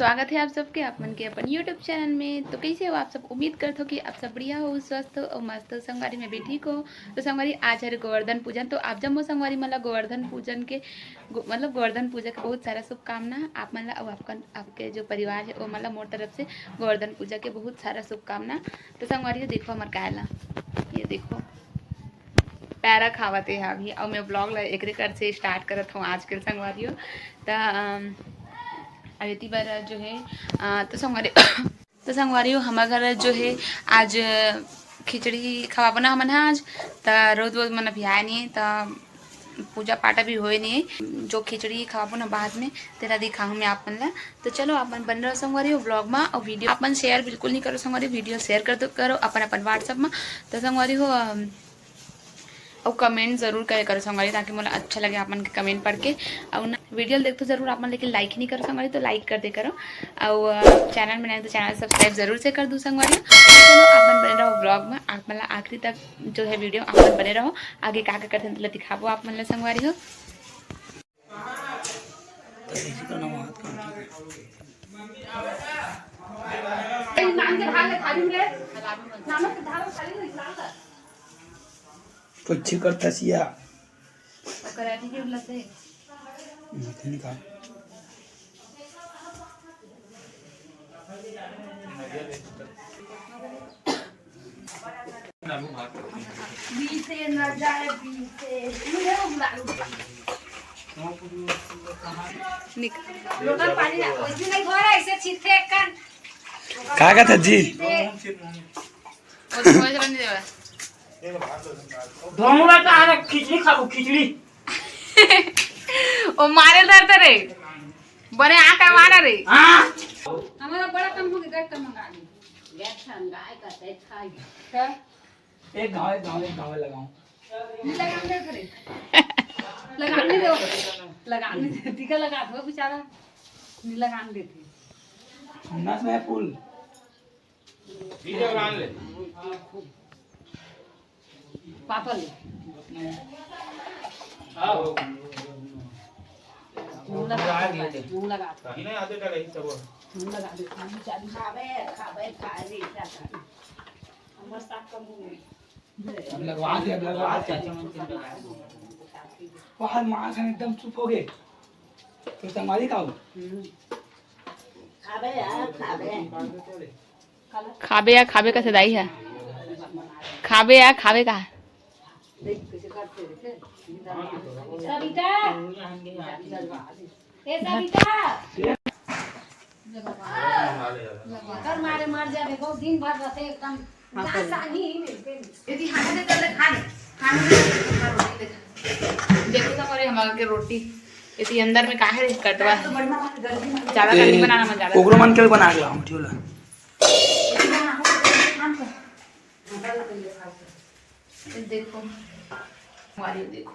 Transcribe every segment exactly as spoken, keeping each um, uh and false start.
स्वागत है आप सबके, आप मन के अपन YouTube चैनल में। तो कैसे हो आप सब? उम्मीद करत हो कि आप सब बढ़िया हो, स्वस्थ हो और मस्त हो। संगवारी, मैं भी ठीक हो। तो संगवारी, आज हरे गोवर्धन पूजन, तो आप जम्मो संगवारी मन ला गोवर्धन पूजन के गो-, मतलब गोवर्धन पूजा के बहुत सारा शुभकामना आप मन ला, और आपका, आपके जो परिवार है वो मन ला मोर तरफ से गोवर्धन पूजा के बहुत सारा शुभकामना। तो संगवारी हो, देखो हमर गाय ला, ये देखो पैरा खावत हे अभी, और मैं ब्लॉग ला एकरे कर से स्टार्ट करत हूँ आज के संगवारी हो। त अम, अब एती बर जो है अ, तो संगवारी तो संगवारी हो, हमर घर जो है आज खिचड़ी खवाबो ना हमन ह आज, त रोज रोज मन अभी आए नहीं, त पूजा पाठ अभी होए नहीं, जो खिचड़ी खवाबो ना बाद में, तेला दिखाहूँ मैं आप मन ला। तो चलो, आप मन बने रहो संगवारी हो ब्लॉग में, और वीडियो आप मन शेयर बिल्कुल नहीं करो संगवारी, वीडियो शेयर कर दो, करो अपन अपन WhatsApp में। तो संगवारी हो अम, अउ कमेंट जरूर करे करो संगवारी, ताकि मोला अच्छा लगे आप मन के कमेंट पढ़ के। अउ ना वीडियो ल देखथो जरूर आप मन, लेकिन लाइक ही नहीं करो संगवारी, तो लाइक कर दे करो। अउ अ, चैनल में नए तो चैनल सब्सक्राइब जरूर से कर दू संगवारी। तो चलो, आप मन बने रहो ब्लॉग में, आप मन ला आखिरी तक जो है वीडियो आप मन बने रहो। आगे का का करथे तेला दिखाबो आप मन ला संगवारी हो। कुछ करता सिया। कराटी के लग गए। मत निकाल। बीसे न जाए, बीसे। निक- लोटा पानी ना, कुछ भी नहीं धो रहा, ऐसे छींटते एक कान। का कहत जी? छींटते। वो तो वैसे बन जाएगा। धोमुआ का आना खिचड़ी खाबू, खिचड़ी। ओ मारे धरते रे। बने आ का मारा रे। हाँ। हमारा बड़ा कम हो गया, गैस का मंगा ली। गैस का मंगाए का तेज खाई। क्या? एक गाँव, एक गाँव, एक गाँव लगाऊं। नहीं लगाने दे रे। लगाने दो। लगाने दे, टीका लगा दो बेचारा। नहीं लगाने देती। नस में फूल। ठीक है, उड़ान ले। पापा ले। आओ। मुंह लगा दे, मुंह लगा दे। नहीं, आते का नहीं, सब। मुंह लगा दे, खाली चालू। खावे, खावे, खावे, क्या खावे? हमर साथ का मुंह में। अब लगवा दे, अब लगवा दे। बाहर माँ खान एकदम चुप हो गए। तो संगवारी का हो? हम्म। खाबे यार, खाबे। खाबे या खाबे का सदाई है। खाबे या खाबे का। सविता, ए सविता। कर मारे मर जाबे, बहुत दिन भर रहते एकदम। हाँ, गाय कर। सानी ही मिलते नहीं। यदि हाथ में कर ले, खा ले। खाने में खा, रोटी ले खा। देखो तो करे हमारे के रोटी। यदि अंदर में काहे रे कटवा है? तो बढ़िया मत, गंदी मत। ज्यादा ए, गंदी बनाना मत, ज्यादा। ओकरो मन के बना के लाओ, ठीक होला। यदि बनाओ, तो काम कर। मसाला तो ये खा ले। ये देखो, हमारी देखो।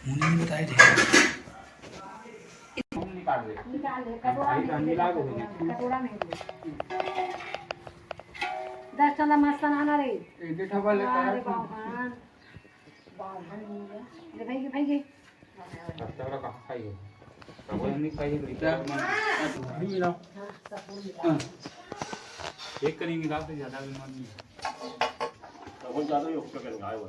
मुन्नी ने बताए थे। निकाल ले, कटोरा में ले, कटोरा में ले। दस टला मस्त आना रे। एक ठो वाले अरे बाबा। ले भाई, ले भाई, ले। अच्छा वाला कहाँ खाई हो? सब नहीं खाई हो, तो क्या? हाँ, सब मिला। हाँ। एक करी मिला तो ज्यादा बीमार नहीं है। तो वो ज्यादा ही उसका करेंगे, आए हुआ।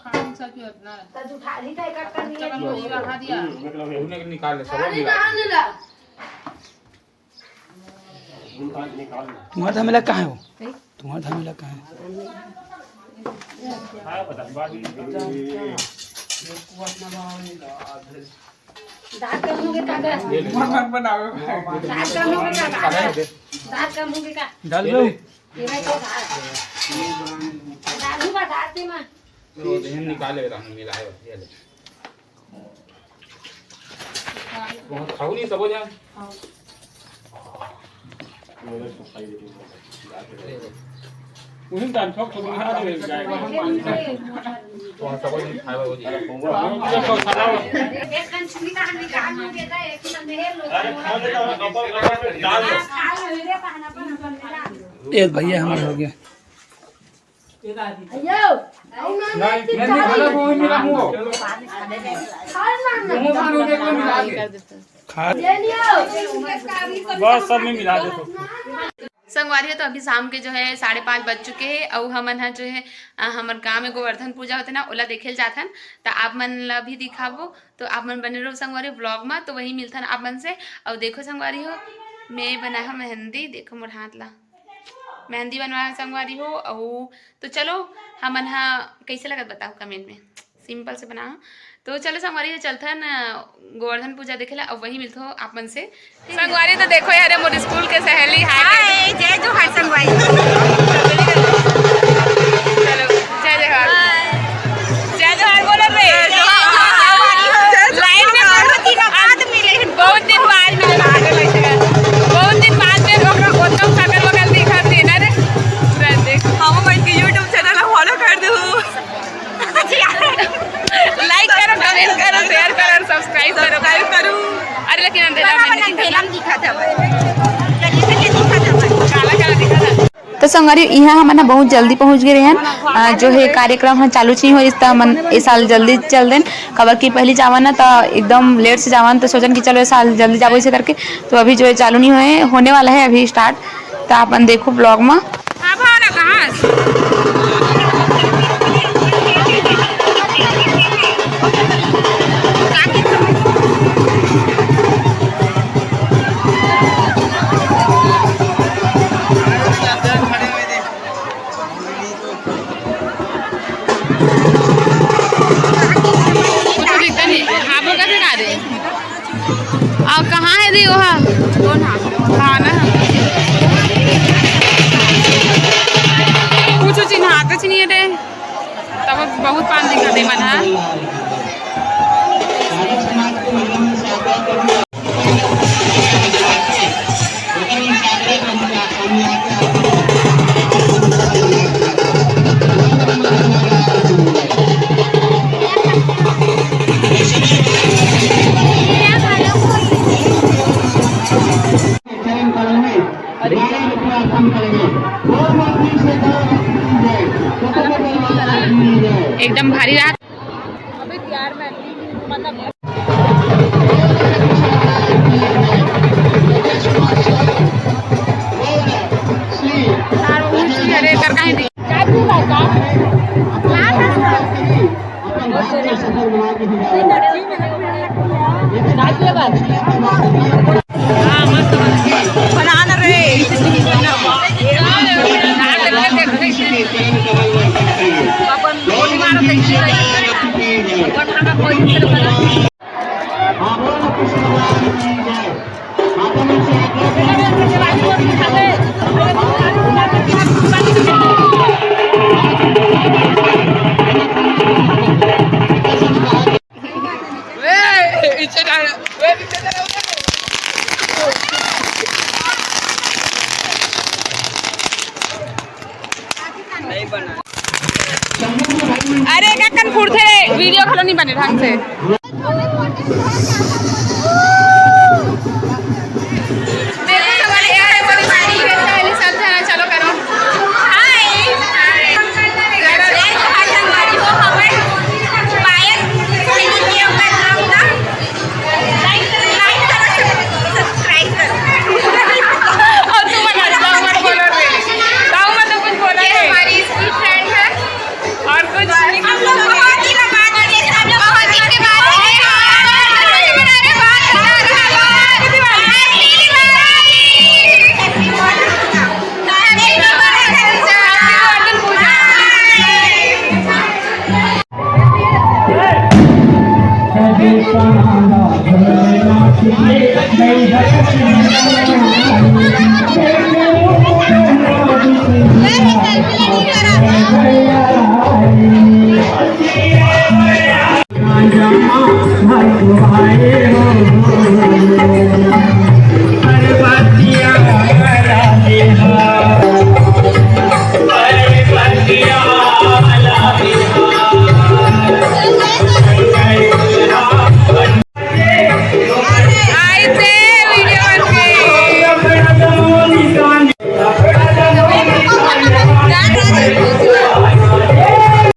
खाने का क्यों इतना है? तो जुठारी का एक कट्टा नहीं है। चलो, ये रहा दिया। हम्म, मतलब ये उन्हें निकाल ले, सब अरे, मिला। कहाँ मिला? तुम्हारा झमेला कहाँ है वो? तुम्हारा झमेला कहाँ है? दांत कम हो गए काका। दांत कम हो गए काका। दांत कम हो गए का? डाल दो। ये भाई को दांत। दादू का दांत है माँ। तो देहन निकाले रहा, मिलाए, ये ले। बहुत खाऊ नहीं, सब हो जाए। उन्हीं टाइम सब, सब खा ले जाए। तो सब हो जाए, खाए हो जाए। एक खन छुरी का हम निकाल लेंगे, तो एक खन ढेर लोग। ए भैया, हमारा हो गया। अयो, नहीं, नहीं, नहीं, खाना वो ही मिला मुंह। खाना ना। मुंह में देख लो, मिला के। खा। ये लियो। बस सब में मिला दे तो। संगवारी हो, तो अभी शाम के जो है साढ़े पाँच बज चुके हैं, अउ हमन ह जो है, अ, हमर गांव में गोवर्धन पूजा होथे ना, ओला देखे ल जाथन, त आप मन ला भी दिखाबो। तो आप मन बने रहो संगवारी vlog में, तो वही मिलथन आप मन से। अउ देखो संगवारी हो, मैं बनाए हो मेहंदी, देखो मोर हाथ ला मेहंदी बनवाए हो संगवारी हो। अउ तो चलो, हमन हा कैसे लगत बताओ comment में, simple से बना। तो चलो संगवारी हो, चलथन, अ, गोवर्धन पूजा देखे ला, अउ वही मिलथो आप मन से। संगवारी तो देखो यार, मोर स्कूल के सहेली। हाय। हाय, जय जोहार संगवारी। चलो, जय जोहार। जय जोहार बोलो रे। लाइन में बहुत दिनों बाद मिले हैं। बहुत दिन बाद मिले हैं। बहुत दिन बाद में ओकरा ओतम सकल बगल दिखत हे ना रे। पूरा देख। हम मन के YouTube channel follow कर दो। Like करो, comment करो, share करो, subscribe करो। Subscribe करो। अरे लेकिन अंधेरा में नहीं दिखा। काला काला दिखा था। तो संगवारी, इहाँ हमन ह बहुत जल्दी पहुँच गे रहेन। अ, जो है कार्यक्रम ह चालू च नहीं होइस, त हमन ए साल जल्दी चल देन, काबर कि पहली जावन ना, त एकदम late से जावन, तो सोचन कि चलो ए साल जल्दी जाबो इसे करके। तो अभी जो है चालू नहीं होए, होने वाला है अभी start, तो आप मन देखो vlog में। हाँ, भावना, कहाँ से? कुछ दिखता नहीं। हाँ, वो कैसे गा रहे? अउ कहाँ हे दी ओहा? कौन हा? हाँ ना। कुछ चिन्हाते च नहीं हे रे। तब बहुत पान दिखा दे मन हा। एकदम भारी राहत। अबे यार, मैं मतलब अरे, एकर काहे दी? हाँ, मस्त बना। बना ना रे। अपन गोली मारो तो इसी तरह से अपन हमें कोई दूसरे बना। अरे, का कन फुरथे रे, video घलो नहीं बने ढंग से।